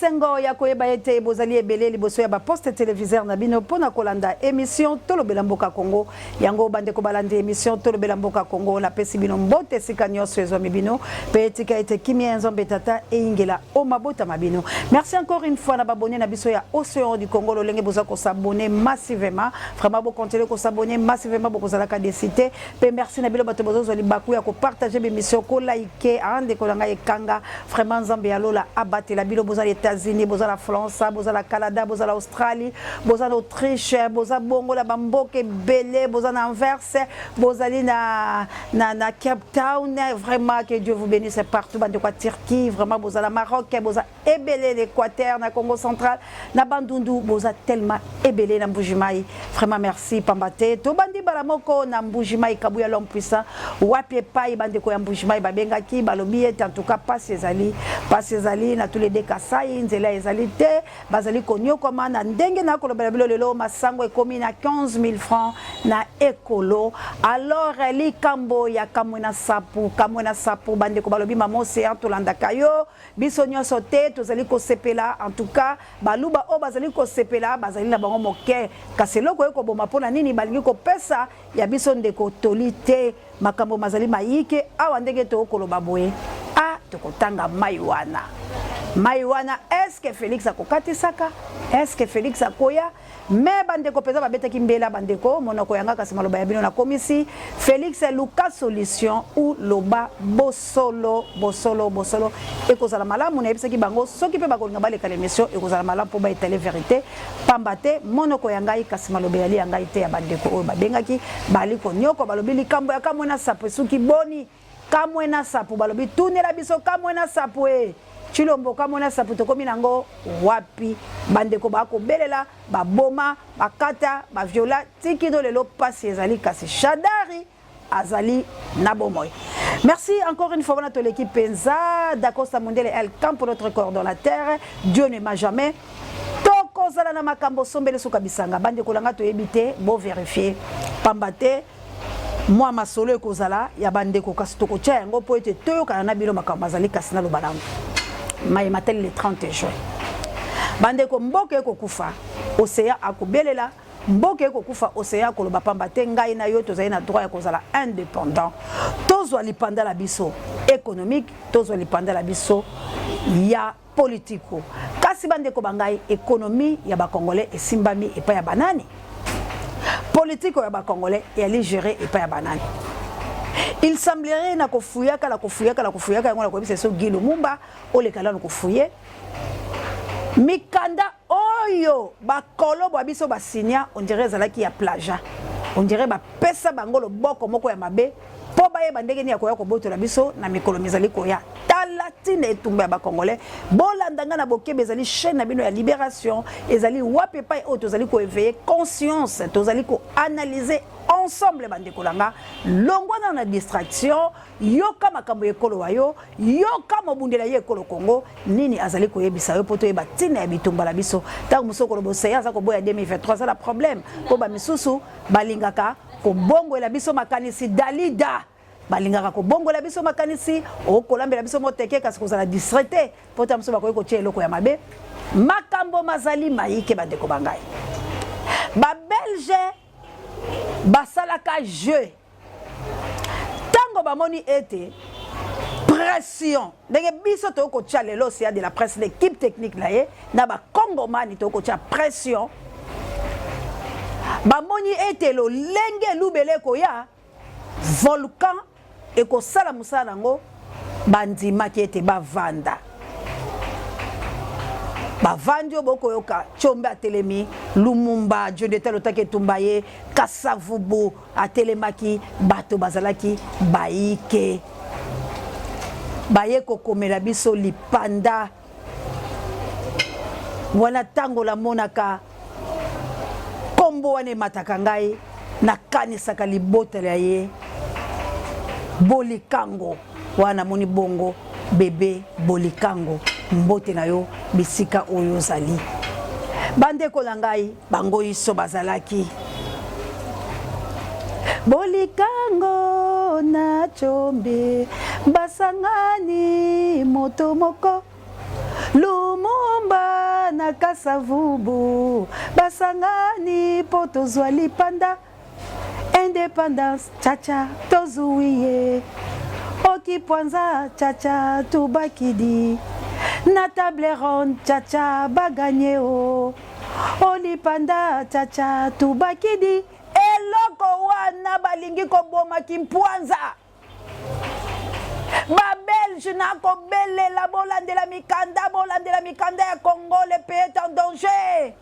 Esengo ya koyeba ete bozali ebele liboso ya ba poste televiseur na bino mpo na kolanda emission Tolobela Mboka Congo. Yango bandeko balandi emission Tolobela Mboka Congo, napesi bino mbote esika nyonso ezwami bino mpe tika ete kimia ya Nzambe Tata eyingela o mabota ma bino. Merci encore une fois na babone na biso ya Ocean du Congo, lolenge boza ko s'abonner massivement. Vraiment bo continuer ko s'abonner massivement, bokozalaka desi te. Pe merci na bino bato bozozwa libaku ya ko partager b'emission, ko liker, hein, ndeko na ngai ekanga. Vraiment Nzambe ya lola abatela bino, boza na Etats-Unis, boza na France, boza na Canada, boza na Australie, boza na Autriche, boza bongo na ba mboka ebele, boza na Anvers, bozali na, na, na Cape Town. Vraiment que Dieu vous bénisse partout, bandeko ya Turquie, vraiment boza na Maroc, boza ebele na Equateur, na Congo central, na Bandundu, boza tellement ebele na Mbujimayi. Vraiment merci pamba te tobandi mbala moko na Mbujimayi Kabuya l'homme puissant, wapi epai bandeko ya Mbujimayi babengaki balobi ete en tout cas pasi ezali, pasi ezali na tous les deux Kasai, nzela ezali te, bazali konyokwama na ndenge na kolobela bilo lelo masango ekomi na 15000 francs na ekolo. Alors likambo ya Kamwena Sapu, Kamwena Sapu bandeko balobi mama Ocean tolandaka yo biso nyonso te tozali kosepela, en tout cas baluba oyo bazali kosepela bazali na bango moke, kasi eloko ekoboma mpo na nini balingi kopesa ya biso ndeko toli te. Makambo mazali mayike awa ndenge tokoloba boye, a tokotanga mai wana, mai wana est-ce que Felix akokatisaka, est-ce que Felix akoya? Me bandeko mpenza babetaki mbela, bandeko monoko yanga kasi maloba ya bino nakomisi Felix luka solution ou loba bosolo, bosolo, bosolo ekozala malamu. Nayebisaki bango soki mpe bakolinga baleka l'émission ekozala malamu mpo baetale verité, pamba te monoko ya ngai kasi maloba eyali ya ngai te ya bandeko oyo babengaki bali konyoko balobi likambo ya Kamwena Sapu esuki boni. Kamwena Sapu balobi tunela biso Kamwena Sapu e Tshilombo Kamwena Sapu tokomi nango wapi? Bandeko bakobelela baboma bakata baviola tikino lelo pasi ezali, kasi Shadary azali na bomoi. Merci encore une fois wana toleki penza Dacosta Mundele El Campo notre coordonnateur, Dieu ne m'a jamais tokozala na makambo sombele suka bisanga bandeko na nga toyebi te bo verifier pamba te mwa masolo ekozala ya bandeko kasi tokotia yango mpo ete toyokana na bino makambo mazali kasi naloba nango maye matali le 30 juin. Bandeko mboka ekokufa Océan akobelela mboka ekokufa Océan akoloba pamba te ngai na yo tozali na droit ya kozala indépendant, tozwa lipanda la biso économique, tozwa lipanda la biso ya politiko. Kasi bandeko ba ngai, économie ya ba Congolais esimbami epai ya banani? Politiko ya ba Congolais eyali géré epai ya banani? Il semblerait na kofuyaka na kofuyaka na kofuyaka yango na koyebisa so Guy Lumumba oleka nanu kofuye mikanda oyo bakolo bwa biso basinya, on dirait ezalaki ya plagiat, on dirait bapesa bango loboko moko ya mabe mpo bayeba ndenge nini ya koya kobotola biso na mikolo mizali koya. Tala ntina etumba ya bakongolais, bolanda nga na bokebi, ezali chaîne na bino ya Libération, ezali wapi epai oyo tozali koéveiller conscience, tozali koanalyser ensemble. Bandeko na nga, longwana na distraction, yoka makambo ya ekolo wa yo, yoka mobundela ye ekolo Congo nini azali koyebisa yo mpo toyeba ntina ya bitumba na biso. Ntango mosusu koloba Oseya aza koboya 2023 aza na problème mpo bamisusu balingaka kobongolela biso makanisi, dalida balingaka kobongola biso makanisi, okolambela biso moteke kasi kozala distrait te mpo ta mosusu bakoki kotia eloko ya mabe. Makambo mazali mayike bandeko ba ngai, babelge basalaka jeu ntango bamoni ete pression ndenge biso tokoki kotia lelo Océan de la presse, l'équipe technique na ye na bakongomani tokoki kotia pression, bamoni ete lolenge elubele ekoya volcan ekosala mosala nango, bandimaki ete bavanda bavandi oyo bokoyoka Tshombe atelemi, Lumumba Dieu alotaki etumba ye, Kasavubu atelemaki, bato bazalaki bayike baye kokomela biso lipanda wana. Ntango namonaka nkombo wana emataka ngai, nakanisaka libota ya ye Bolikango wana, namoni bongo bebe Bolikango, mbote na yo bisika oyo ozali. Bandeko na ngai bango iso bazalaki Bolikango na Tshombe basangani moto moko Lumumba. Lumumba na Kasavubu basangani mpo tozwa lipanda. Independance chacha tozuwi ye okipwanza chacha tubakidi na table ronde chacha baganye o olipanda chacha tubakidi eloko wana balingi koboma kimpwanza babelge nakobelela bolandela mikanda bolandela mikanda ya congo le pays est en danger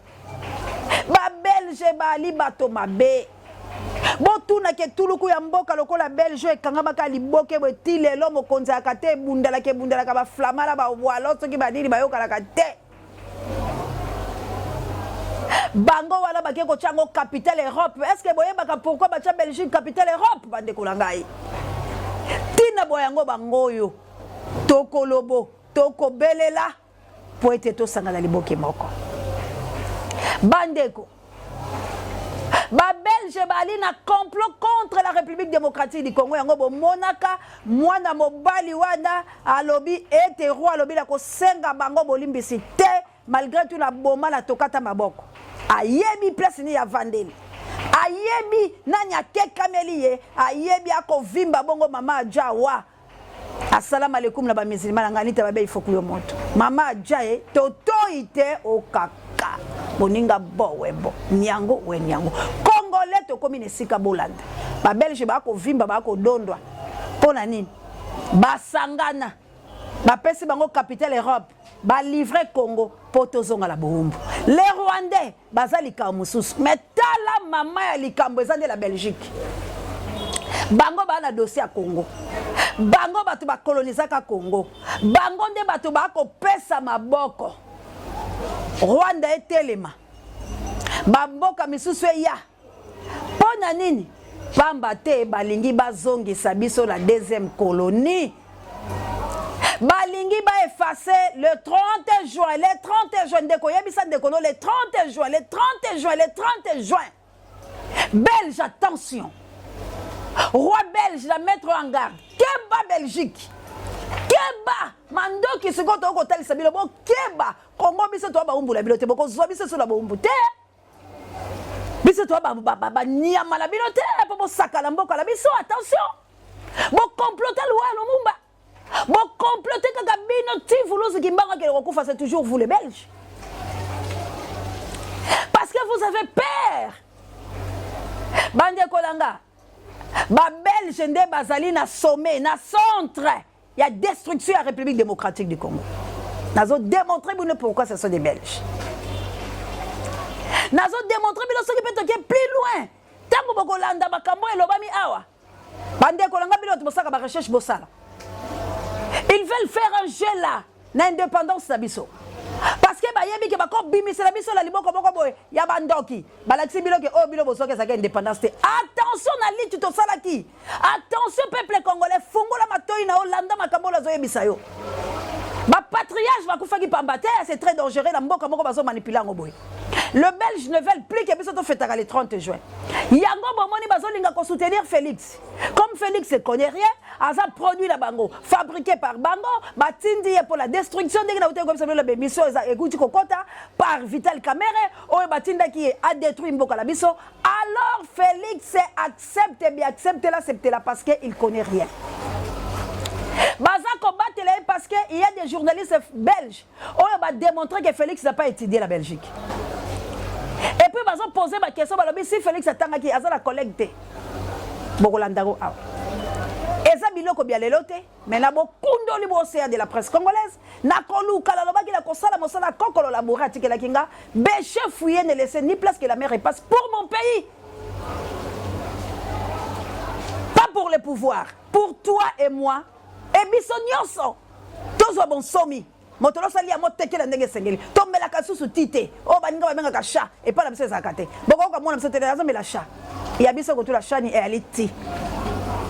babelge baali bato mabe botunaka etuluku ya mboka lokola belge oyo ekangamaka liboke boye ti lelo mokonzi ayaka te ebundalaka ebundalaka baflama na bawalo soki banini bayokanaka te bango wana bake kotya yango capitale europe est ce que boyebaka pourquoi batya belgique capitale europe bandeko na ngai ntina boya yango bango oyo tokolobo tokobelela mpo ete tosangana liboke moko bandeko babelge bali na complot contre la république démocratique du congo yango bomonaka mwana mobali wana alobi ete roi alobi na kosenga bango bolimbisi te malgré tout na boma na tokata maboko ayebi place nini avandeli ayebi nani akekameli ye ayebi akovimba bongo mama ajawa Assalamu alaikum na ba musulman na ngai nita babe ifoku yo moto mama ajaye totoi te okaka boninga bowebo nyango we nyango congolais tokomi na esika bolanda ba belge bakovimba bakodondwa mpo na nini basangana bapesi bango capitale europe balivre congo mpo tozonga na bowumbu les rwandais baza likambo mosusu mais tala mama ya likambo eza nde la belgique bango baa na dossier ya congo bango bato bakolonisaka congo bango nde bato bakopesa maboko rwanda etelema bamboka misusu eya mpo na nini pamba te balingi bazongisa biso na deuxième colonie balingi ba effacer le 30 juin le 30 juin ndeko yebisa ndeko no le 30 juin le 30 juin le 30 juin belge attention roi belge la mettre en garde keba belgique keba mandoki sikoyo tokoki kotalisa bino bokeba kongo biso toa baumbu na bino te bokozwa biso so na boumbu te biso toa banyama na bino te mpo bosakana mboka na biso attention bokomplote liwa ya lumumba bokomplote kaka bino ti vuluzi kimbangu akende kokufa c'est toujours vous les belges parce que vous avez peur bandeko na nga babelge nde bazali na sommet na centre ya destruction ya République démocratique du Congo. Nazo démontrer bino pourquoi ce sont des Belges. Nazo démontrer bino soki pe toke plus loin. Tango bokolanda makambo elobami awa. Bandeko na nga bino bosaka ba recherche bosala. Ils veulent faire un jeu là na indépendance na biso. Parce que bayebi ke bakobimisela biso na liboko moko boye ya bandoki. Balakisi bino ke oyo bino bozwaki ezalaki indépendance te. Attention na lutte tosalaki. Attention peuple congolais, fungola matoyi na yo, landa makambo oyo nazoyebisa yo. Ba patriarches bakufaki pamba te, c'est très dangereux na mboka moko bazo manipuler yango boye. Le Belge ne veulent plus que biso tofetaka le 30 juin. Yango bomoni bazolinga ko soutenir Félix. Comme Félix ne connaît rien, aza produit na bango, fabriqué par bango, batindi ye pour la destruction ndenge na utaki koyebisa bino na bemission eza ekuti kokota par Vital Kamerhe oyo batindaki ye a détruire mboka na biso. Alors Félix accepte bi accepte la accepte la parce que il connaît rien. Baza kobatela ye parce que il y a des journalistes belges oyo ba démontrer que Félix n'a pas étudié la Belgique. Et puis bazo poser ba question balobi si Félix atangaki aza na collègue te. Bokolanda ngo awa. Eza biloko bya lelo te. Mais na bokundoli bo océan de la presse congolaise, na koluka nalobaki na kosala mosala kokolo laboure atikelaki nga, bêcher fouiller ne laisser ni place que la mer repasse pour mon pays. Pas pour le pouvoir, pour toi et moi et biso nyonso tozwa bonsomi. Moto losali ya moteke na ndenge esengeli. Tomelaka susu ti te. Oyo baninga babengaka chat, epai na biso ezalaka te. Bokoyoka mwana biso te azomela chat. Ya biso kotula chat ni eyali ti.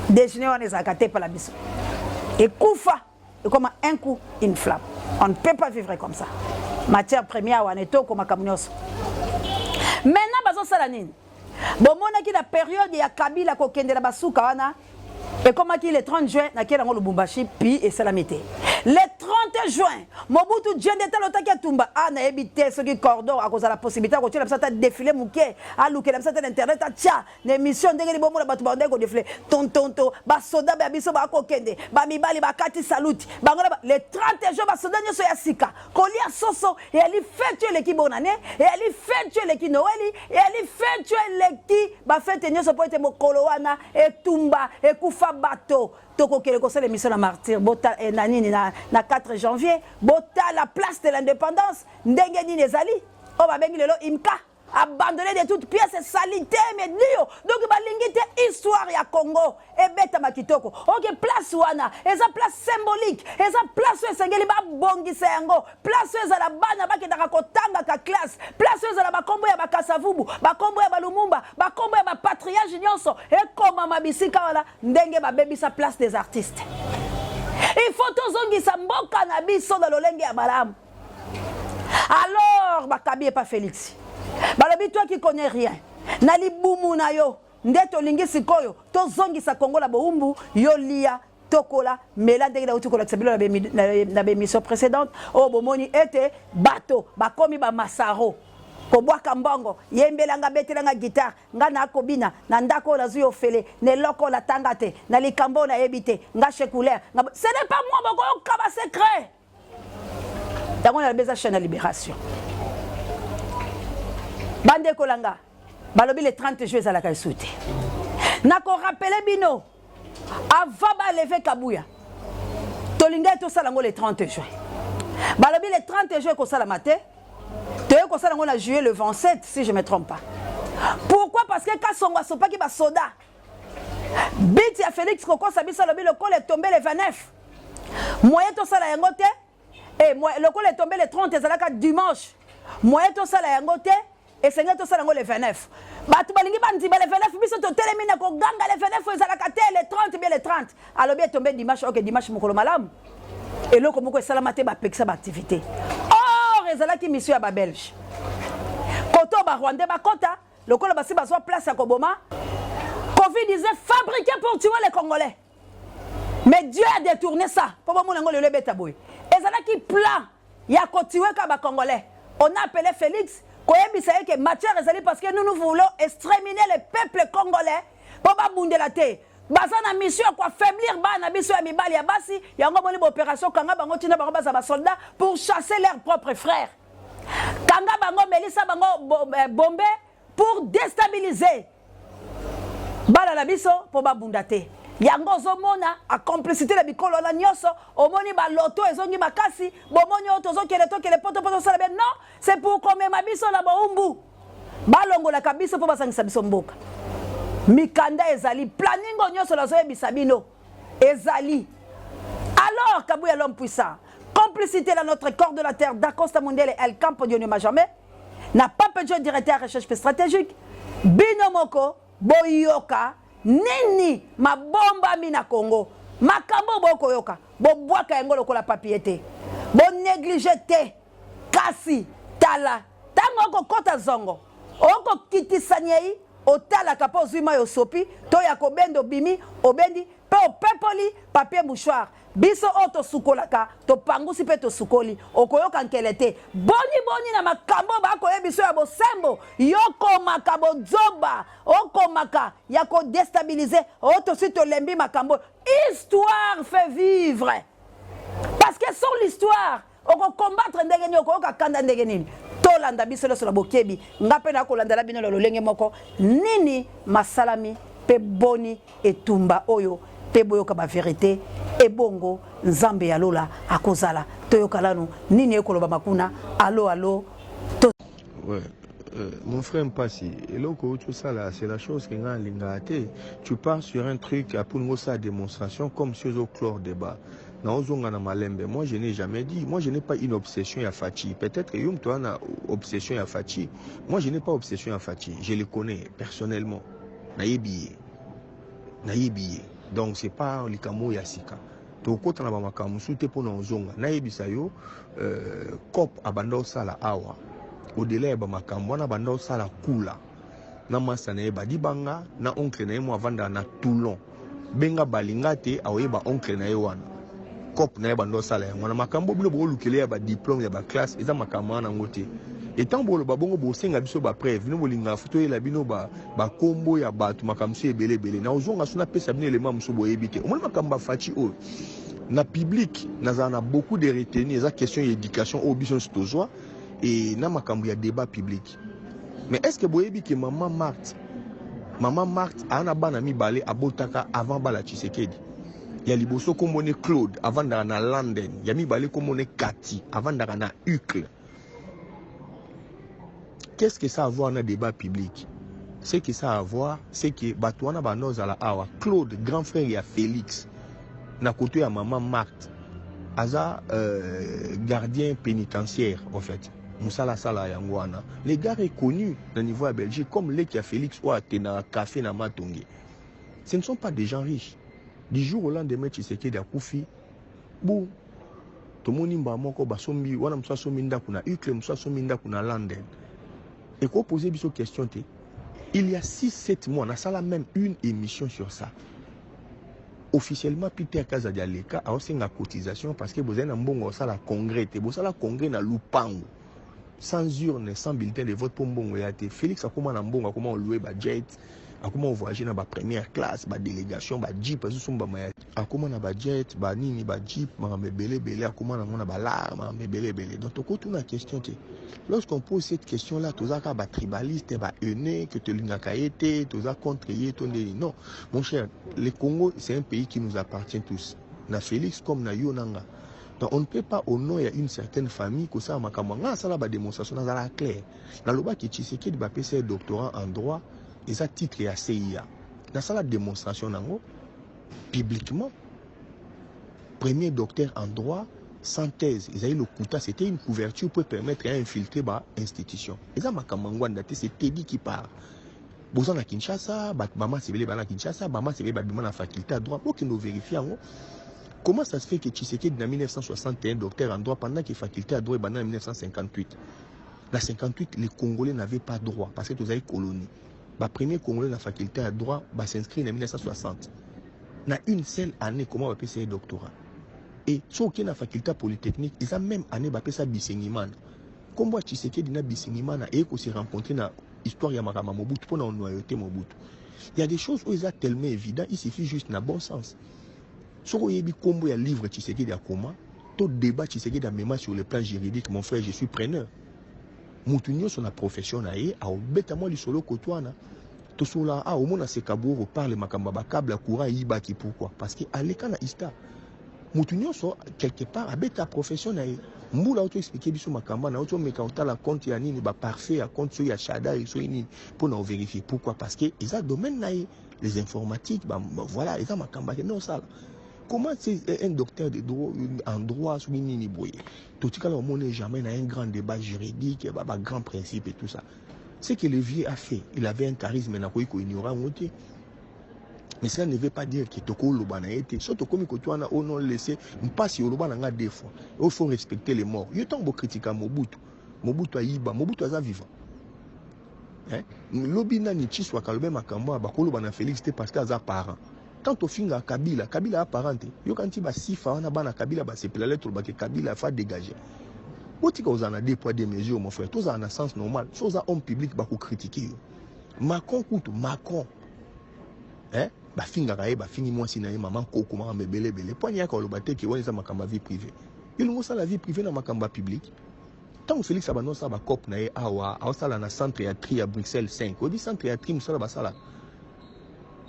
Déjeuner wana ezalaka te epai na biso. Ekufa ekoma un coup une flamme. On ne peut pas vivre comme ça. Matière première wana etoko makambo nyonso. Maintenant bazosala nini? Bomonaki na periode ya Kabila kokende na basuka wana ekomaki le 30 juin nakei nango Lubumbashi puis esalami te. Le 30 juin, Mobutu Djende alotaki etumba. Ah, nayebi te soki cordon akozala possibilité akotiela biso ata défilé moke, alukela biso ata na internet, atia na émission ndenge nini bomona bato bandaki kodéfiler tontonto, basoda ya biso bakokende, bamibali bakati saluti bango na le 30 juin, basoda nyonso ya sika kolia soso. Eyali fête eleki bonane, eyali fête eleki Noeli, eyali fête eleki bafêtes nyonso, mpo ete mokolo wana etumba ekufa bato. Tokokende kosala émission na Martyr bota, eh, na nini na 4 janvier. Botala Place de l'Indépendance ndenge nini ezali, oyo babengi lelo Imka, abandonné de toutes pièces, salité medio. Donc balingi te histoire ya Congo ebetama kitoko. Ok, place wana eza place symbolique, eza place oyo esengeli babongisa yango, place oyo ezala bana bakendaka kotangaka classe, place oyo ezala bakombo ya Bakasavubu, bakombo ya Balumumba, bakombo ya bapatriarches nyonso ekomama bisika wana. Ndenge babebisa Place des Artistes, il faut tozongisa mboka na biso na lolenge ya malamu. Alors bakabi epa Félix, balobi: toi qui connais rien na libumu na yo, nde tolingi sikoyo tozongisa Kongo na bowumbu. Yo lia, tokola, mela. Ndenge nauti kolakisa bino na baémission précédente oyo, bomoni ete bato bakomi bamasaro kobwaka mbongo: yembelanga, betelanga guitare, nga nakobina na ndako oyo nazwi ofele na eloko oyo natanga te, na likambo oyo nayebi te, nga checouleur. Ce n'est pas moi. Bokoyoka basecret yango. Nalobi eza chaîne ya libération. Bandeko langa, balobi le 30 juin ezalaka esu te. Nakorappeler bino, avant balever Kabuya, tolingai tosala yango le 30 juin. Balobi le 30 juin ekosalama te, toye kosala yango na juillet, le 27 si je me trompe pas. Pourquoi? Parce que Kasongo asopaki basoda biti ya Félix kokosa biso. Alobi lokola etombe le 29, moyen tosala yango te. E lokola etombe le 30, ezalaka dimanche, moyen tosala yango te, esengeli tosala yango le 29. Bato balingi bandima le 29, biso totelemi na koganga: le 29 ezalaka te, le 30 bien, le 30. Alobi etombe dimanche. Ok, dimanche mokolo malamu, eloko moko esalama te, bapekisa baactivité. Or ezalaki mission ya Babelge koto Barwandais bakɔta lokola basi bazwa place ya koboma. Covid disait fabriqué pour tuer les Congolais, mais Dieu a détourné ça mpo bomona yango lelo ebeta boye. Ezalaki plan ya kotuer ka Bacongolais. On a appelé Félix koyebisa ye ke matière ezali, parce que nous, nous voulons exterminer le peuple congolais mpo babundela te. Baza na mission ya koaffaiblir bana biso ya mibali, ya basi. Yango moni baopération kanga bango, ntina bango baza basoldat pour chasser leurs propres frères. Kanga bango, melisa bango bombe pour déstabiliser bana na biso mpo babunda te. Yango ozomona acomplicité na bikolo wana nyonso. Omoni baloto ezongi makasi. Bomoni oyo tozokende, tokende poto mpo tosala be. Non, c'est pour komema biso na bowumbu. Balongolaka biso mpo basangisa biso mboka. Mikanda ezali, planning oyo nyonso nazoyebisa bino ezali. Alors Kabuya, l'homme puissant, complicité dans notre corps de la terre d'Acosta Mundele, El Campo Dionima, jamais na Pape Joe, directeur recherche stratégique. Bino moko boyoka nini mabombami na Congo. Makambo bokoyoka, bobwaka yango lokola papier te, bonégliger te. Kasi tala, ntango okokɔta zongo, okokitisa nyei, otalaka mpo ozwi mai, osopi to ya kobenda, obimi, obendi mpe opepoli papier mouchoir. Biso oyo tosukolaka, topangusi mpe tosukoli, okoyoka nkele te. Boni boni na makambo bakoyebi biso ya bosembo, yokomaka bozoba, okomaka ya kodéstabiliser oyo tosi tolembi makambo. Histoire fait vivre, parce que sans l'histoire, okokombattre ndenge nini? Okoyoka kanda ndenge nini? Tolanda biso nyonso na bokebi. Nga mpe nakolandela bino na lolenge moko nini masalami mpe boni etumba oyo, mpe boyoka bavérité. Ebongo Nzambe ya lola akozala. Toyoka lanu nini ekolobama kuna. Alo, alo to. Ouais. Mon frère Mpasi, eloko tout ça là, c'est la chose que nga alingaka te. Tu pars sur un truc pour nous sa démonstration comme si ozo clore débat. Naozonga na malembe. Moi, je n'ai jamais dit, moi je n'ai pas une obsession ya Fatshi. Peut-être yo moto wana obsession ya Fatshi. Moi, je n'ai pas obsession ya Fatshi. Je le connais personnellement. Nayebi ye. Nayebi ye. Donc c'est pas likambo ya sika. Tokota na bamakambo mosusu te mpona ozonga. Nayebisa yo, cop abanda osala awa, au-delà ya bamakambo wana, banda osala kula na masa na ye badibanga na oncle na ye mo avandaka na Toulon. Benga balinga te, aoyeba oncle na ye wana. Cope na ye bando osala yango wana. Makambo bino bokolukela ya badiplôme ya baclasse, eza makambo wana yango te. Etant boloba bongo, bosenga biso bapreuve. Bino bolingaka fo toyela bino bakombo ya bato, makambo mosusu ebele ebele. Na ozonga so, napesa bino elema mosusu boyebi te. Omoni makambo bafaci oyo na public, nazala na beaucoup de retenue. Eza question ya éducation oyo biso nyonso tozwa e na makambo ya débat public. Mais est ce que boyebi ke mama Marthe, mama Marthe aa na bana mibale abotaka avant bala Tshisekedi? Ya liboso kombo ne Claude, avandaka na London. Ya mibale kombo ne Kati, avandaka na Uccle. Qu'est-ce que ça a à voir na débat public? Ce que ça a à voir, c'est que bato wana banda ozala awa. Claude, grand frère ya Félix na koto ya mama Marthe, aza gardien pénitentiaire. En fait, mosala asala yango wana. Le gars est connu na niveau ya Belgique comme leki ya Félix oyo atendaka café na Matonge. Ce ne sont pas des gens riches. Du jour au lendemain, Tshisekedi akufi bu, tomoni mbala moko basombi wana. Mosu asombi ndako na Uccle, mosu asombi ndako na London. Ekopose biso question te. Il y a 6 7 mois, nasala même une émission sur ça. Officiellement, Peter Kazadi aleka aosenga cotisation parce que bozali na mbongo osala congrès te. Bosala congrès na lupango, sans urne, sans bulletin de vote, mpo mbongo ya te. Félix akóma na mbongo, akóma olouer bajet, akóma ovoyage na bapremière classe, badélégation, bajeep, azosombama ya akóma na bajet, banini, bajeep, makambo ebele ebele, akóma nango na balar, makambo ebele ebele. Donc tokotuna question te. Lorsqu'on pose cette question là, toza kaka batribaliste, bahaine, que tolingaka ye te, toza contre ye to ndeni. Non, mon cher, le Congo, c'est un pays qui nous appartient tous, na Félix comme na yo nanga. Donc on ne peut pas, au nom ya une certaine famille, kosala makambo. Nga asala badémonstration, nazala clair, nalobaki Tshisekedi bapesa ye doctorat en droit, eza titre ya CIA. Nasala démonstration nango publiquement. Premier docteur en droit sans thèse, ezali lokuta. C'était une couverture pour permettre à infiltrer bainstitution. Eza makambo ya ngwanda te, c'est Teddy qui parle. Boza na Kinshasa, bamasi ebele baa na Kinshasa, bamasi ebele babima na faculté ya droit, bokende ovérifie yango. Comment ça se fait que Tshisekedi na 1961 docteur en droit, pendant que faculté ya droit ebanda na 1958? Na 58, les Congolais n'avaient pas droit parce que tozali colonie. Bapremier Congolais na faculté ya droit bas'inscrit na 1960. Na une seule année, comment bapesa ye doctorat? Et soki okei na faculté ya polytechnique, eza même année bapesa Bisengimana. Nkombo ya Tshisekedi na Bisengimana eye kose rencontrer na histoire ya makambo ya Mobutu mpona onoyauté Mobutu. Il y a des choses oyo eza tellement évident, il suffit juste na bon sens. Soki oyebi nkombo ya livre Tshisekedi akoma to débat Tshisekedi amema sur le plan juridique, mon frère, je suis preneur. Motu nyonso na profession na ye aobeta mwa lisolo koto wana tosola. Ah, omona Sekabour oparle makambo ya bacable ya courant eyibaki. Pourquoi? Parce que aleka na ista. Motu nyonso quelque part abeta profession na ye. Mbula oyo toexplike biso makambo na oyo, omeka otala compte ya nini, baparfait ya compte soki ya Shadary, soki nini, mpona ovérifie. Pourquoi? Parce que eza domaine na ye, les informatiques ba, voilà, eza makambo akende osala. Comment c'est un docteur de droit, en droit, soki nini boye, totikala omona jamais na un grand débat juridique, ba grand principe et tout ça? Ce que le vieux a fait, il avait un charisme, nakoki koignora yango te. Mais cela ne veut pas dire que tokoloba na ye te. So tokomi koto wana, o non, laisse mpasi oloba na nga deux fois. Il faut respecter les morts. Yo, ntango bokritika Mobutu, Mobutu ayiba, Mobutu aza vivant, hein? Lobi nani Tshiswaka alobe makambo ya bakoloba na Félix te parce que aza parent. Tant tofinga Kabila, Kabila aza parent te. Yoka nti basifa wana, bana Kabila basepela le tolobaki Kabila fa dégage. Botika kozala na deux poids deux mesures, mon frère. Tozala na sens normal. So oza homme public, bakokritike yo. Macron kutu, Macron, hein? Bafingaka ye, bafingi mwasi na ye, mama koko, makambo ebele ebele. Mpo ani yaka oloba te ke wana eza makambo ya vie privée? Elingo osala vie privée na makambo ya public. Ntango Félix abanda osala bacope na ye awa, aosala na centre ya tri ya Bruxelles 5. Oyebi centre ya tri, mosala basala,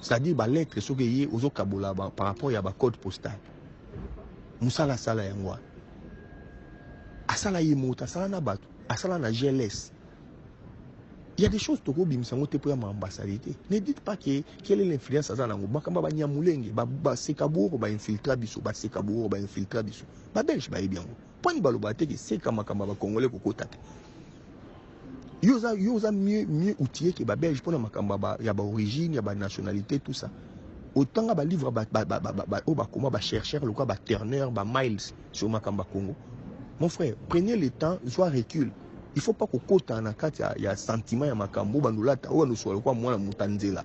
c'est-à-dire balettre soki eye, ozokabola par rapport ya bacode postal. Mosala asala yango wana, asala ye moto, asala na bato, asala na GLS. Il y a des choses tokobimisa yango te mpo ya maambasade te. Ne dites pas que quelle est l'influence aza nango. Makambo ya banyamulenge, baseka boro bainfiltra biso, baseka boro bainfiltra biso. Babelge bayebi yango. Mpo ani baloba te ke seka makambo ya bacongolais kokota te? Yo oza mieux outillé ke babelge mpona makambo ya baorigine, ya banationalité, tout ça. Otanga balivre oyo bakoma bachercheur lokola baTurner, baMiles sur makambo ya Congo. Mon frère, prenez le temps, zwa recul. Il faut pas kokota na kati ya sentiment ya makambo oyo bandolata, oyo bandosola lokola mwana moto ya nzela.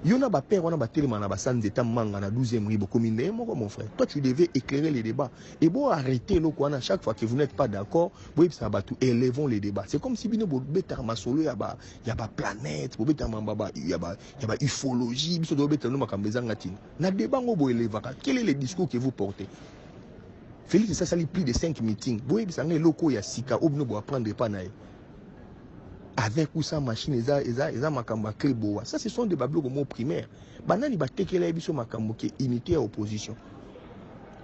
Yo na ba père wana batelema na ba nzeta manga na 12e rue bokomi ndenge moko mon frère. Toi tu devais éclairer les débats et bo arrêter eloko wana chaque fois que vous n'êtes pas d'accord boyebisaka bato élevons les débats. C'est comme si bino bobetaka masolo ya ba ya ba planète bobetaka makambo ya ba ya ba ufologie biso tobetaka no makambo ezanga ntina. Na débat ngo boelevaka quel est le discours que vous portez? Félix asali plus de 5 meetings boyebisa nga eloko ya sika oyo bino boapprendre epa na ye avec ou sans machine eza eza eza makambo ya clé boa. Ça ce sont des babiloko moko primaire. Banani batekela ye biso makambo ke unité ya opposition.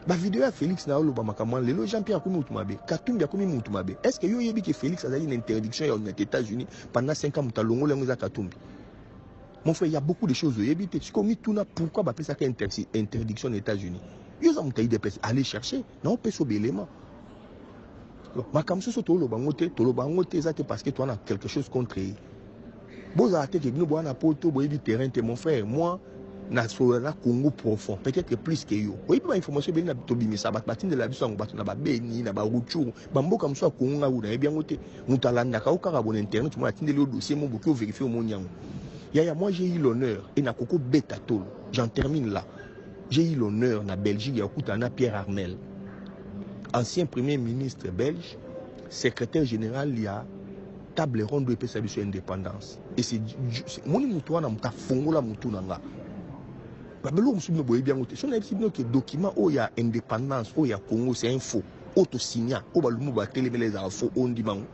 Bavideo ya Félix na oloba makambo wana lelo Jean Pierre akomi mutu mabe, Katumbi akomi mutu mabe. Est ce que yo oyebi ke Félix azali na interdiction ya na États-Unis pendant 5 ans, moto alongoli yango eza Katumbi? Mon frère, il y a beaucoup de choses oyebi te. Sikoyo mituna pourquoi bapesaka interdiction na États-Unis. Yo oza moto ya UDPS, allez chercher na opesa baélément. Makambo mosusu toloba yango te, toloba yango te, eza te parce que toza na quelque chose contre ye. Bozala te ke bino boya na poto boyebi terrain te. Mon frère, moi nasolola na Congo profond peut-être plus que yo. Oyebi bainformation ebeli na tobimisa, bato batindela biso yango, bato na babeni na baRutshuru, bamboka mosusu ya Congo. Ngai nayebi yango te. Moto alandaka yo kaka bona internet, mona atindeli yo dossier mo boki ovérifie, omoni yango. Yaya, moi j'ai eu l'honneur et nakoko beta tolo, j'en termine là, j'ai eu l'honneur na Belgique ya kokutana na Pierre Armel, ancien premier ministre belge, secrétaire général ya table ronde oyo epesa biso indépendance. Et c'est moni motu wana moto afongola motu na nga babeloko mosusu. Bino boyebi yango te. So nayebisi bino ke document oyo ya indépendance oyo ya Congo, c'est un faux. Oyo tosinya oyo balumu batelemela ezala faux, oyo ndimango.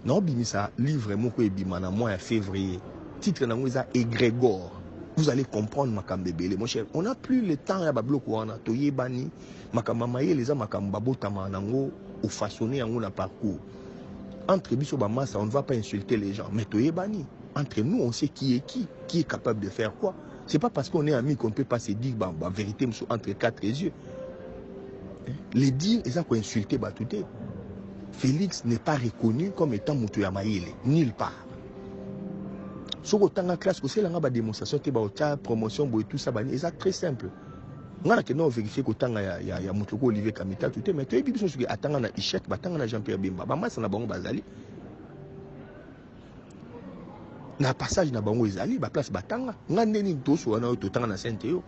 Naobimisa livre moko ebima na mois ya février, titre nango eza Égrégore. Vous allez comprendre makambo ebele. Mon cher, on a plus le temps ya babiloko wana. Toyebani makambo ya mayele eza makambo babotama nango, ofaçonne yango na parcours. Entre biso bamasa, on ne va pas insulter les gens, mais toyebani entre nous, on sait qui est qui, qui est capable de faire quoi. C'est pas parce qu'on est amis qu'on ne peut pas se dire ba, ba vérité mosusu entre quatre yeux. Les dire eza koinsulter bato te. Félix n'est pas reconnu comme étant moto ya mayele nulle part. Soki otanga classe, kosalelanga badémonstration te, baotya promotion boye, tout ça bani. Eza très simple. Nga nakende ovérifie kotanga ya moto loko Olivier Kamitatu te, mais toyebi biso soki atanga na ICHEC, batanga na Jean Pierre Bemba, bamasa na bango bazali na passage na bango, ezali baplace batanga. Nga nde nini tosola na oyo totanga na Sainte yo.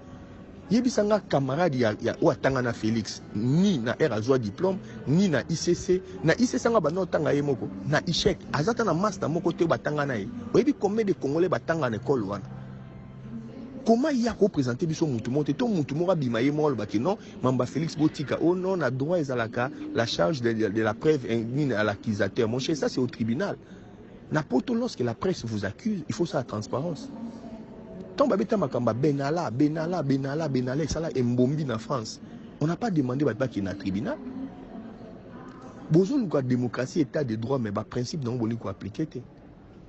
Yebisa nga camarade ya oyo atanga na Félix, ni na r azwa diplôme, ni na ICC. Na ICC anga banda otanga ye moko na ICHEC, aza ta na master moko te oyo batanga na ye. Oyebi combien de Congolais batanga na ekole wana? Comment ye akoprésente biso mutu moko te to mutu moko abima ye moko alobaki non, mamba Félix botika? Oh non, na droit ezalaka la charge de la preuve nini à l'accusateur. Mon cher, ça c'est au tribunal. Na poto, lorsque la presse vous accuse, il faut ça, la transparence. Ntango babeta makambo ya Benalla, Benalla, Benalla, Benalla esala embombi na France, on n'a pas demandé bato bakende na tribunal. Bozoluka démocratie, état de droit, mais baprincipe nango bolingi koappliquer te.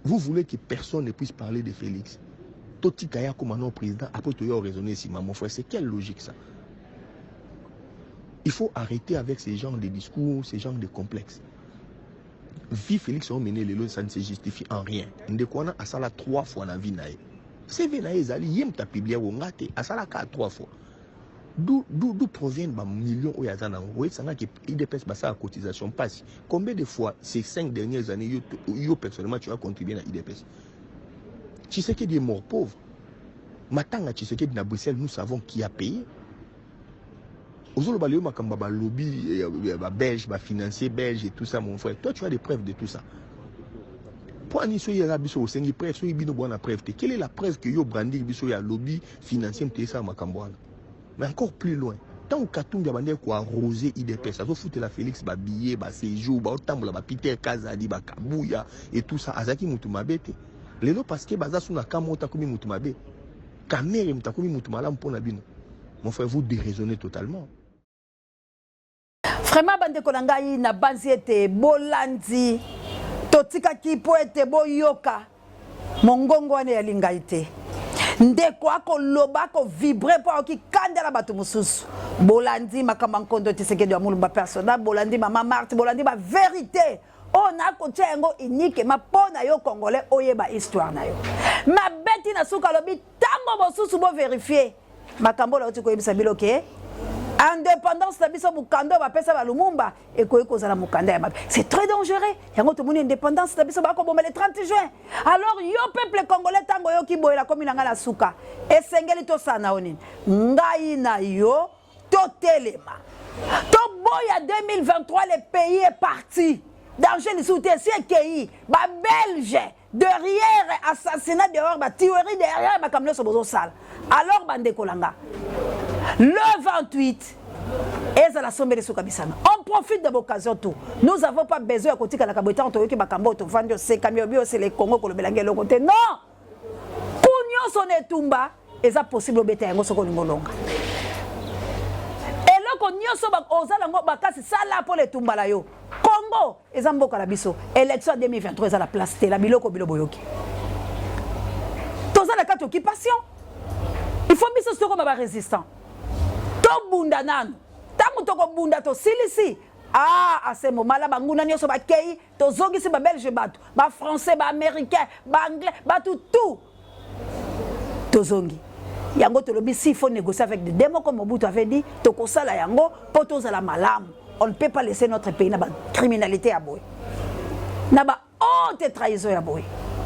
Vous voulez que personne ne puisse parler de Félix. Totika ya koma non président, après toya raisonner nsima. Mon frère, c'est quelle logique, ça? Il faut arrêter avec ces genres de discours, ces genres de complexes. Vie Félix omene lelo, ça ne se justifie en rien. Ndeko wana asala trois fois na vie na ye. CV na ye ezali, ye moto apublie yango, nga te. Asalaka trois fois. D'où proviennent bamillion oyo aza nango? Oyebisangaki UDPS basala cotisation mpasi. Combien de fois ces 5 dernières années yo, yo personnellement tu as contribué na UDPS? Tshisekedi est mort pauvre. Matanga Tshisekedi na Bruxelles, nous savons qui a payé. Ozoloba lelo makambo ya balobi ya babelge, bafinancier belge et tout ça. Mon frère, toi tu as des preuves de tout ça? Mpo ani soki eza biso osengi preuve, soki bino bwana preuve te, quelle est la preuve que yo brandir biso ya lobby financier moto esala makambo wana? Mais encore plus loin, ntango Katumbi abandaki koarrose UDPS, azofutela Félix babillet, baséjour, baotambola, bapeter Kazadi, bakabuya et tout ça, azalaki motu mabe te. Lelo parce que baza su na ka moko, akomi motu mabe. Kamerhe moto akomi motu malamu mpo na bino. Mon frère, vous déraisonnez totalement. Vraiment, bandeko na ngai, nabanzi ete bolandi. Totikaki mpo ete boyoka mongongo wana eyali ngai te. Ndeko akoloba, akovibrer mpo akoki kandela bato mosusu. Bolandi makambo ya nkondo Tshisekedi wa Mulumba personnel, bolandi mama Marthe, bolandi bavérité oyo nakotia yango uniquement mpo na yo Congolais oyeba histoire na yo. Mabeti na suka alobi ntango mosusu boverifie makambo oyo auti koyebisa bino ke. Indépendance na biso, mokanda oyo bapesa ba Lumumba ekoki kozala mokanda ya mabe. C'est très dangereux. Yango tomoni indépendance na biso bakoboma le 30 juin. Alors yo peuple congolais, ntango oyoki boye, nakomi na ngai na suka. Esengeli tosala na yo nini? Ngai na yo totelema, toboya 2023. Le pays est parti, danger lisusu te, esi ekei. Babelge derrière assassinat, derrière batuerie, derrière makambo nyonso bozosala. Alors bandeko na nga, le 28 ezala sombeli suka bisanga. On profite de l'occasion. Tout, nous avons pas besoin ya kotikalaka boye. Ntango toyoki makambo oyo, tovandi, osekami, obi osele Kongo, kolobelanga eloko te. Non, ku nyonso na etumba eza possible obeta yango soki olingi olonga. Eloko nyonso oza nango makasi, sala mpo na etumba na yo. Congo eza mboka na biso. Élection ya 2023 eza na place te na biloko bilo boyoki. Toza na kati occupation. Il faut biso tokoma barésistant, tobunda nanu. Ntango tokobunda, tosilisi, ah, à ce moment là banguna nyonso bakei, tozongisi babelge, bato bafrançais, baaméricain, baanglais, bato tout tozongi yango. Tolobi s'il faut négocier avec des démons, comme Mobutu avait dit, tokosala yango mpo tozala malamu. On ne peut pas laisser notre pays na bacriminalité ya boye, na ba haute trahison ya boye.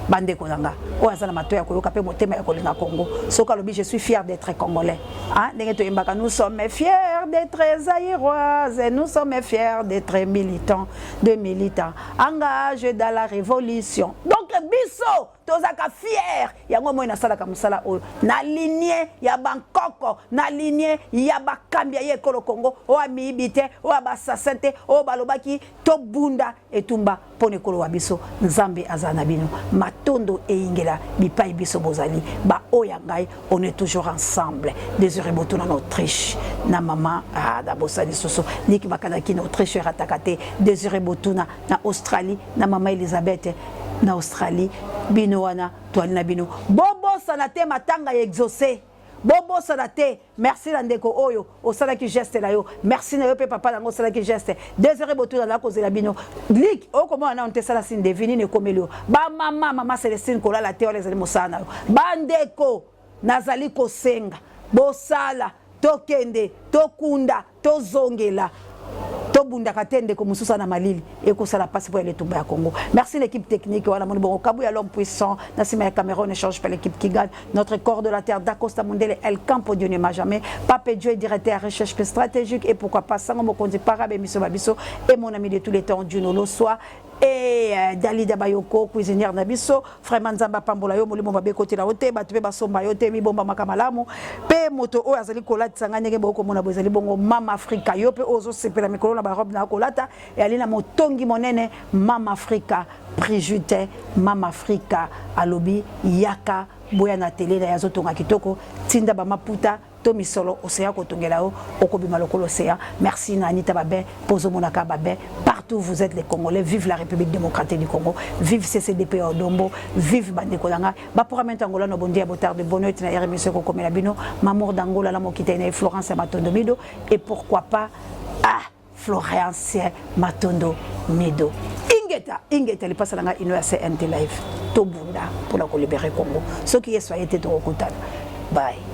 Bandeko na nga, oyo aza na mato ya koyoka mpe motema ya kolinga Congo, soki alobi: "Je suis fier d'être congolais", hein? Ndenge toyembaka: "Nous sommes fiers d'être zaïroise, nous sommes fiers d'être militants, de militants engagés dans la révolution." Donc biso tozalaka fier. Yango moi nasalaka mosala oyo na ligne ya bankoko, na ligne ya bakambi ya ye ekolo Congo, oyo amiyibi te, oyo abasassin te, oyo balobaki tobunda etumba mpo na ekolo wa biso. Nzambe aza na bino. Matondo eyingela bipai biso bozali. Baoyo ya ngai, on est toujours ensemble. Désiré Botuna na Autriche, na mama, ah, na bosa lisusu Niki Bakanaki na Autriche, erataka te. Désiré Botuna na Australie, na mama Elizabeth na Australie. Bino wana toali na bino. Bobosana te matanga ya Exaucé, bobosana te. Merci na ndeko oyo osalaki geste na yo. Merci na yo mpe papa nango osalaki geste. Désiré Botuna na kozela bino lik okomona nano te. Sala signe devi nini ekomeli yo. Bamama, mama Celestine, kolala te, wana ezali mosala na yo. Bandeko, nazali kosenga bosala, tokende tokunda, tozongela, tobundaka te. Ndeko mosusu na malili ekosala mpasi mpo ya letumba ya Congo. Merci l'équipe technique wana moni bongo Kabu ya l'homme puissant na nsima ya caméra. On échange pas, l'équipe qui gagne. Notre corps de la terre, Dacosta Mondele, El Campo, Dieu ne m'a jamais, Pape Dieu, directeur recherche stratégique, et pourquoi pas Sango Mokonzi Parabe Miso Babiso et mon ami de tous les temps, Juno Loswa et Dalida Bayoko, cuisinière na biso. Vraiment, Nzambe apambola yo. Molimo mabe ekotela yo te, bato mpe basomba yo te, mibombamaka malamu. Mpe moto oyo azali kolatisa ngai ndenge bokomona boye ezali bongo Mama Afrika. Yo mpe oyo ozosepela mikolo na barobe na kolata, eyali na motongi monene Mama Afrika Brigitte. Mama Afrika alobi yaka boya na tele na ye, azotonga kitoko. Tinda bamaputa to misolo, oseya kotongela yo, okobima lokolo oseya. Merci na Anita Babin mpo ozomonaka Babin partout. Vous êtes les Congolais. Vive la République démocratique du Congo, vive CCDP ya Odombo, vive bandeko na ngai baprogrammente Angola no bondi ya botarde. Bono ete na RMC ekokomela bino Mamour d'Angola na mokita na ye Florence ya Matondo Mido, et pourquoi pas, ah, Florence Matondo Mido. Ingeta, ingeta, lipasa na ngai ino ya CNT Live. Tobunda mpona kolibere Congo. Soki Yesu aye te, tokokutana. Bye.